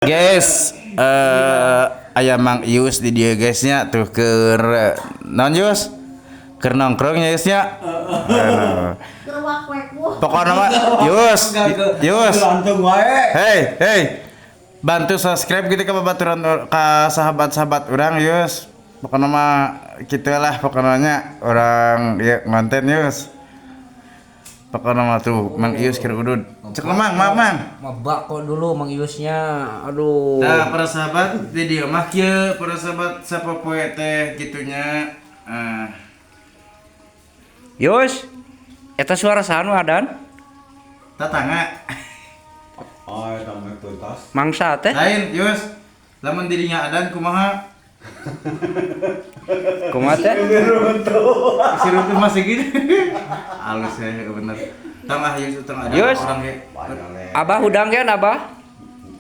Guys, aya Mang Ius di dieu, guys, nya. Tuh keur naon, Yus? Keur nongkrong ya, Yus, nya. Gerwak wek. Pokoknya mah Yus, Yus. Langsung wae. Hey, hey. Bantu subscribe gitu ke babaturan, ke sahabat-sahabat urang, Yus. Pokoknya mah gitu lah, pokoknya urang ya ngonten, Yus. Pokoknya mah tuh Mang Ius keur udud. Cek Mang, Mang, Mang. Mabak kok dulu Mang Iusnya. Aduh. Nah, para sahabat, di dieu mah kieu, para sahabat, sapopoe teh gitunya. Ah, Yus. Eta suara saha nu adan? Tatangga. Oh, eta mah tuntas. Mangsa teh. Lain, Yus. Lamun dirinya adan kumaha? Kumaha teh? Si Rutu masih gini. Halus ya, bener. Tengah Yus, tengah ada Yus. orang ge. Abah hudang kan, Abah?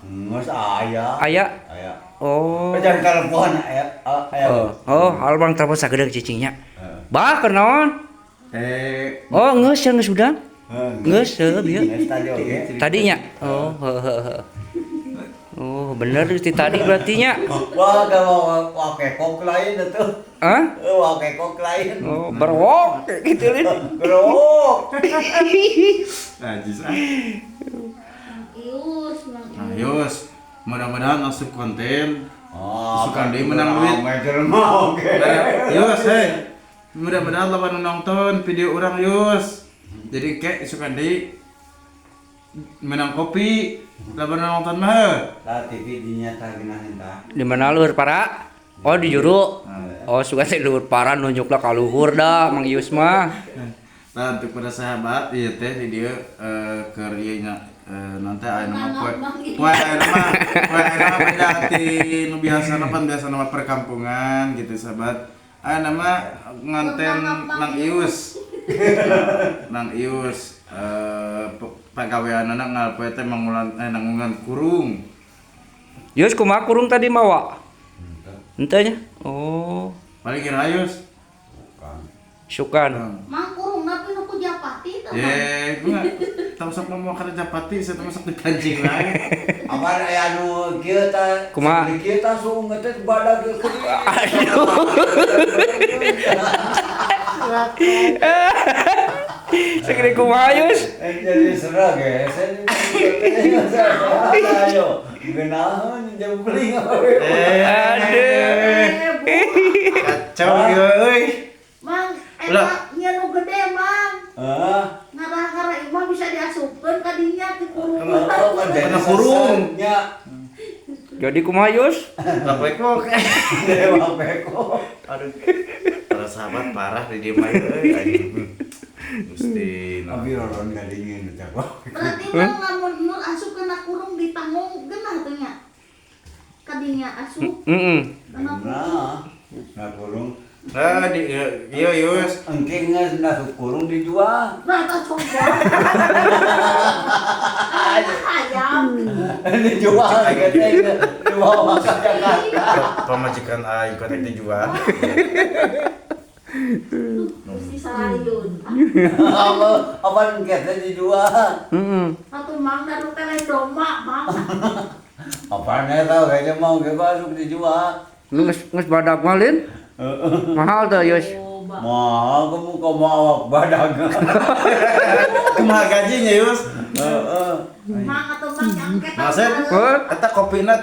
Geus aya. Aya. Aya. Oh. Jangan telepon aya aya. Oh, oh, halo Bang, telepon sagedeung cicingnya. Bah, kunaon? Eh, Oh, geus ya, geus hudang. Geus heuh bieu. Geus tadi oge. Tadinya. Oh, heuh heuh heuh. Oh, bener ti tadi berarti nya. Wah, kalau wah kekok lain itu. Hah? Wah, kekok lain. Oh, berwok gitu lin. Gerok. Najis ah. Ius, Mang. Nah, Yus, mudah-mudahan masuk konten. Oh, Suka deui menang duit. Jelema oge. Nah, Yus, hey. Mudah-mudahan lawan nonton video urang, Yus. Jadi kayak suka deui menang kopi lawan nonton mah. Lah, TV dinya tah geunaheun tah. Di mana, luhur para? Oh, di juru. Oh, suka teh luhur para, nunjuklah ka luhur dah Mang Ius mah. Nah, untuk para sahabat, iya teh di dieu keur ieu nya nanti aya nama poe poe aya nama poe aya nama beda ti nu biasana, pan biasa nama perkampungan gitu, sahabat. Aya nama ngonten Mang Ius. Mang Ius pagaweanana ngalpoe teh mangulan nanggungan kurung. Yus, kumaha kurung tadi mawa? Henteu nya? Oh, Paling kira, Yus. Sukan. Mang, kurung tapi nu ku japati teh, Mang. Ye, gua tong sok ngomong kana japati, saya masuk dipancing lain. Apan aya nu kieu tah? Kumaha? Kieu tah suung teh badag ke. Aduh. Segede kumaha, Yus? Jadi serag ya. Ayo, geunaheun jempling. Aduh. Kacau ieu euy. Mang, Lah. eta nya nu gede, Mang. Hah? Ngarah-ngarah imah bisa diasupkeun ka dinya ti kurung. Kena kurung. Nya. Jadi kumaha, Yus? Bapak kok. Dewa peko. Aduh. Para sahabat, parah di dieu mah euy anjing. Gusti. Nah. Abi roron gadingin teh. Berarti Mang, lamun nur asup kena kurung ditanggung geunah teh nya. Ka dinya asup Heeh. kena kurung. Nah, nah kurung. Nah, di iya Yus. Engke geus masuk kurung dijual. Nah, eta coba. Hayam. Dijual gitu dibawa ke Jakarta. Pamajikan aing kotek dijual. Gusti sarariun. Apa apa engke teh dijual. Heeh. Atuh Mang, da nu teh domba, Mang. Apa eta kayaknya mau ge masuk dijual. Nu geus geus badag mah lin? Mahal tuh, Yus. Coba. Mahal kamu kok mau awak badag. Kumaha gajinya, Yus? Heeh. Mang, atuh Mang nyangket. Maksud, Hah? eta kopina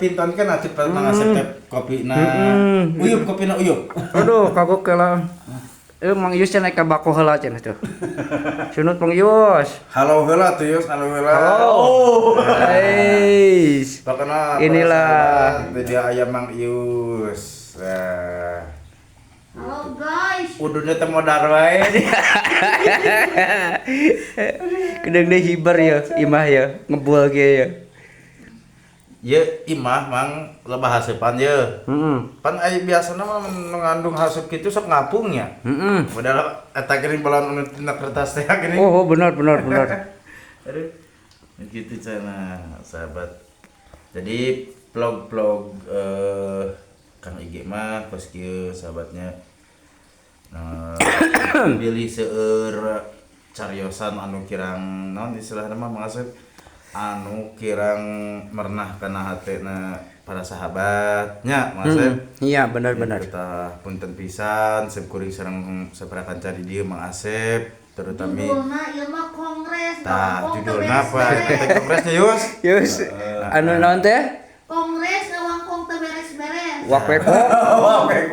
pintonkeun atuh Mang Asep teh kopina. Uyup kopina, uyup. Aduh, kagok kela. Eh, Mang Yus cenah ka bako heula cenah tuh. Sunut Mang Yus. Halo heula tuh, Yus, halo heula. Halo. Eis. Pokoknya para Inilah. sahabat, dia ayam Mang Ius. Nah, Halo guys. ududnya teh modar wae. Kedeung deui hiber ya, imah ya, ngebul ge ya. Ye imah Mang loba haseupan ye. Heeh. Pan aya biasana mah mun ngandung haseup kitu sok ngapung ya. Heeh. Padahal eta geuning balon anu tina kertas teh geuning. Oh, oh, benar benar benar. Aduh. Gitu cenah, sahabat. Jadi vlog-vlog Kang IG mah kos kieu, sahabatnya. Nah, pilih seueur cariosan anu kirang naon istilahna mah, Mang Asep, Anu kirang merenah kana hatena para sahabatnya Mang Asep. Iya, benar-benar. Kita punten pisan sim kuring sareng sapara kanca di dieu Mang Asep terutama Judulna ieu mah kongres tah ngawangkong teu judulna apa beres-beres. teh kongresnya Yus. Yus, anu naon teh? Kongres ngawangkong teu beres-beres. Wapeko.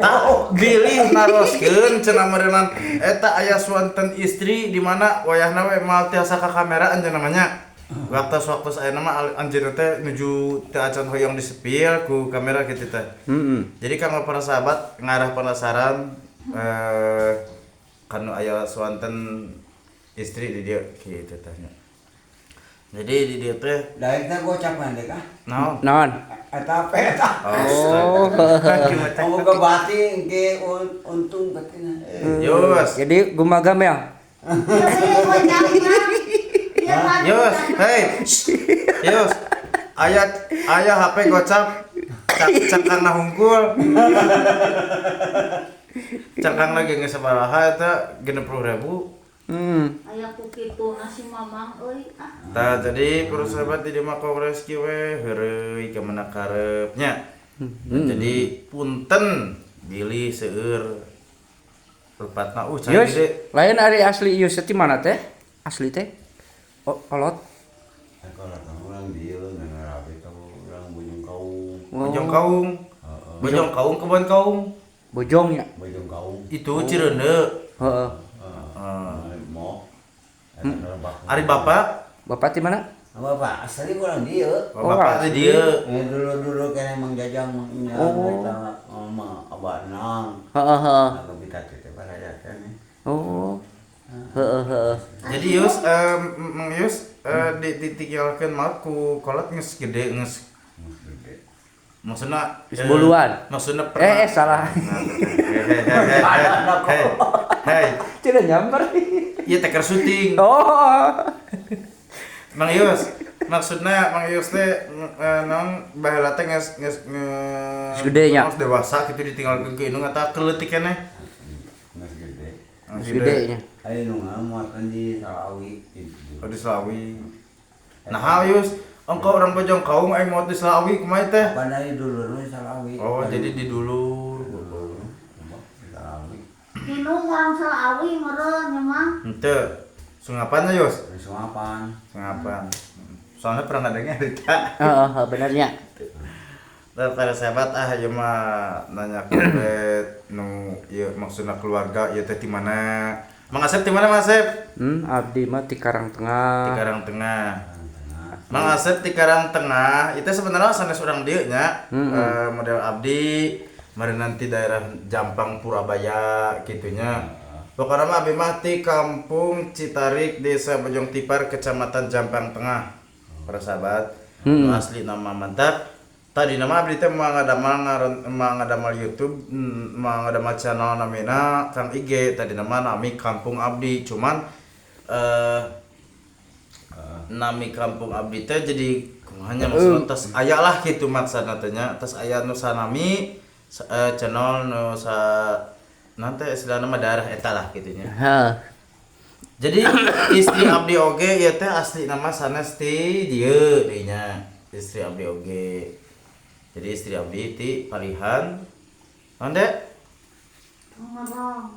Tak bilih naroskeun cenah meureunnan eta aya suanten istri di mana wayahna we moal tiasa ka kamera anjeunna mah nya. Waktu-waktu ayeuna mah anjeunna teh nuju teu acan hoyong disepil ku kamera kitu teh. Jadi kanggo para sahabat ngarah penasaran kanu aya suanten istri di dieu kitu teh nya. Jadi di dieu teh Daek teh gocap mandek ah. naon? Naon? Eta apa eta? Oh. Kamu ke batin ke untung batin. Yus. Jadi gumagam ya? Ieu we gocapna. Ieu mah Yus, hey. Yus. Aya aya HP gocap cangkangna hungkul. Cangkangna ge geus sabaraha eta 60.000. Aya ku kitu nasi mamang euy ah. Tah jadi para sahabat di dieu mah kongres kieu we heureuy ka mana karep nya. Jadi punten bilih seueur lepatna cai Yus, gede. lain ari asli Yus ti mana teh? Asli teh? Oh, kolot. Kalau kamu orang dia nggak rapi kamu orang Bojong Kaung. Bojong Kaung. Bojong Kaung kebon Kaung. Bojong ya? Bojong Kaung. Itu Cireundeu. Heeh. Mau. Ari bapak? Bapak ti mana? Bapak asli orang dia. Oh, bapak teh dieu. Dulu-dulu kan emang jajang nya kita sama abah nang. Heeh, heeh. Aku kita titip aja kan. Oh. Heeh, heeh. Jadi Yus, Mang Yus ditinggalkeun maut ku kolot geus gede geus. Maksudna Geus boluan. Maksudna Salah. Nah, hei, hei. Tidak nyamper. Ieu teh keur syuting. Oh. Mang Yus, maksudna Mang Yus teh naon baheula teh geus geus Geus gede nya. Geus dewasa kitu ditinggalkeun ke indung eta keleutik keneh. Geus gede. Geus gede nya. Ayo nu ngamuatan di Salawi gitu. Oh, di Selawi. Nah, Yus, engkau orang Bojong Kaung aing mau di Selawi kumaha teh? Pandai dulur we Salawi. Oh, jadi di dulur. Salawi. Minum orang Salawi meureun nya mah. Henteu. Sungapan Yus? Sungapan. Sungapan. Soalnya pernah ngadengnya harita. Heeh, heeh, benernya. Dan para sahabat ah ieu mah nanya komplit nu ieu maksudna keluarga ieu teh di mana? Mang Asep di mana Mang Asep? Abdi mah ti Karang Tengah. Di Karang Tengah. Mang Asep di Karang Tengah itu sebenarnya sanes urang dieu nya. Model abdi mari nanti daerah Jampang Purabaya kitunya. Pokoknya mah abdi mah ti Kampung Citarik, Desa Bojong Tipar, Kecamatan Jampang Tengah. Para sahabat, asli nama mantap. Tadi nama abdi teh mangadamal YouTube, mangadamal channel namina Kang IG, tadi nama nami Kampung Abdi. Cuman nami Kampung Abdi teh jadi kumaha nya maksudna tos aya lah kitu maksudna teh nya, tos aya nu sanami channel nu sa nanti istilahna mah daerah eta lah kitu nya. Heeh. Jadi istri abdi oge ieu teh asli nama sanes ti dieu deui nya. Istri abdi oge. Jadi istri abdi ti Palihan. Naon de? Tangerang.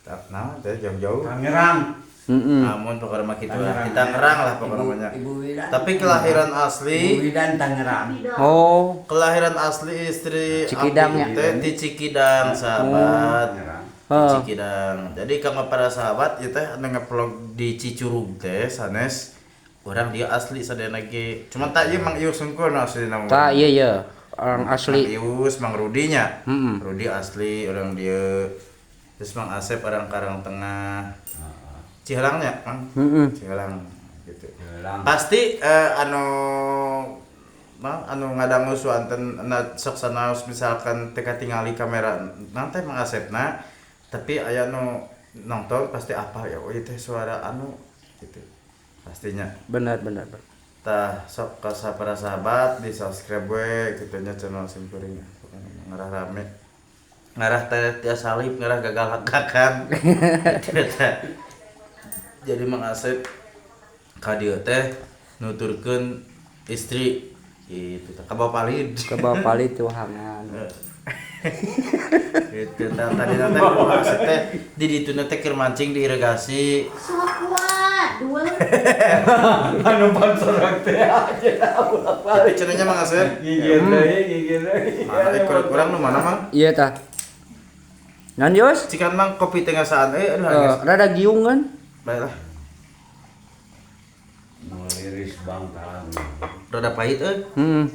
Tak nah teh jauh-jauh. Tangerang. Namun pokoknya mah kitu lah. Di Tangerang lah pokoknya mah. Ibu Widan. Tapi kelahiran asli Ibu Widan Tangerang. Oh. Kelahiran asli istri Cikidang abdi ya? teh di Cikidang, sahabat. Tangerang. Di Cikidang. Jadi kanggo para sahabat ieu teh anu ngevlog di Cicurug teh sanes urang dia asli sadayana ge. Cuman tak ieu Mang Ius sungkul nu asli nama. Tah iya iya, orang asli. Mang Ius, Mang Rudi nya. Rudi asli orang dia. Terus Mang Asep orang Karang Tengah. Cihelangnya, Mang. Cihelang gitu. Cihelang. Pasti anu Mang anu ngadangu suanten na sok sanaos misalkan teu katingali kamera nanti Mang Asepna tapi aya nu nonton pasti apa ya oh itu suara anu gitu pastinya. Benar benar. Benar. Tah sok ka para sahabat di subscribe we kitu nya channel simkuring pokoknya ngarah rame ngarah teh tiasa salib ngarah gagal hakakan. Jadi Mang Asep ka dieu teh nuturkeun Istri itu teh kabawa palid. Kabawa palid tuhangan. Itu teh tadi teh maksud teh di ditu teh keur mancing di irigasi. Sok kuat, dua. Anu pansorak teh aja Tapi cenahnya Mang Asep. Gigit deui, gigit deui. Mana kurang-kurang nu mana Mang? Iya tah. Nan Yus? Cikan Mang kopi tengah saan euy aduh. Rada giung kan? Baiklah. Liris bangkalan. Rada pahit euy. Heeh.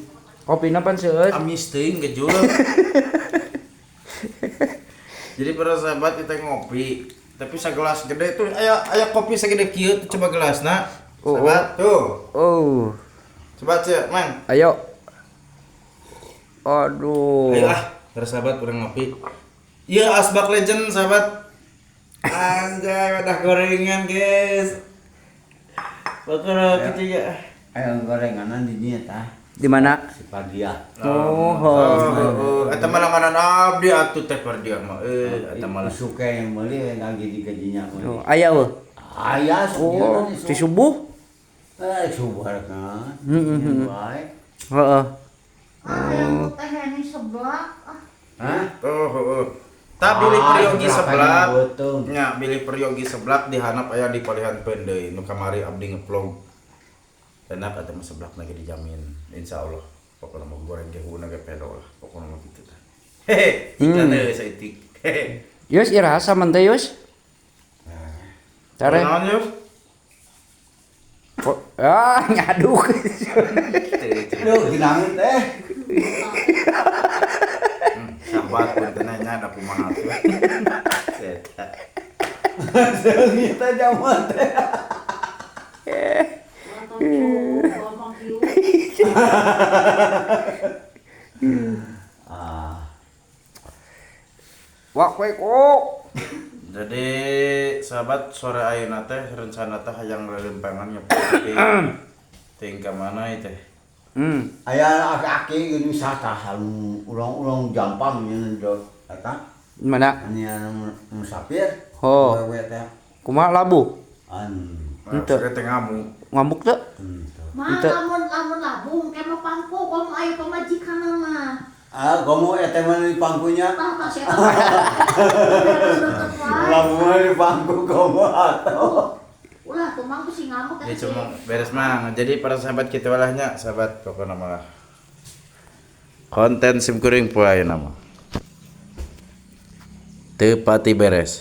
Kopina pan seueut. Amis teuing gejul. Jadi para sahabat kita ngopi, tapi segelas gede tuh aya aya kopi segede kieu tuh coba gelasna. Oh, Sahabat tuh. Oh. Coba cek, Mang. Ayo. Aduh. Ayo ah, para sahabat urang ngopi. Iya Asbak Legend sahabat. Anjay, wadah gorengan, guys. Bakal gitu ya. Ayo gorenganan di dinya tah. Di mana? Si Pardia. Oh, Oh, eta mah langganan abdi atuh teh Pardia mah. Eta mah Suka yang beli lagi digajinya. Oh, aya eueuh. Aya Oh, di subuh. Subuh kan. Heeh. Baik. Heeh. Ah, yang teh ini seblak. Ah, Hah? Oh, oh. Ta bilih peryogi seblak seblak. Nya bilih peryogi seblak dihanap aya di palihan peundeuy nu kamari abdi ngevlog. Enak eta mah seblak lagi dijamin insyaallah. Pokokna mah goreng ge huna ge pedo lah. Pokokna mah kitu tah. Hehe, iklan deui saeutik. Hehe. Yus iraha saman teh Yus? Tare. Naon Yus? Ah, ngaduk. Aduh, ginangan teh. Sahabat punten nya da kumaha tuh. Eta. Seungit aja mah teh. atau coba Mang Yus. Ah, Wak we kok. Jadi sahabat sore ayeuna teh rencana teh hayang lelempangan nya tapi teuing ka mana ieu teh. Aya aki-aki geuning satah anu urang-urang jampang nyeun do eta. Mana? Ani anu musafir. Oh. Wewe teh. Kumaha labuh? An. Henteu. Nah, teh ngamuk. Ngamuk teu? Henteu. Mah lamun lamun labung ke mah pangku komo aya pamajikan mah. Ah, komo eta mah di pangkunya. Tah tah sia. Lamun di pangku komo atuh. Ulah tuh mang sih ngamuk Ya cuma beres mang. Jadi para sahabat kita walahnya sahabat pokoknya malah konten sim kuring poe ayeuna mah. Teu pati beres.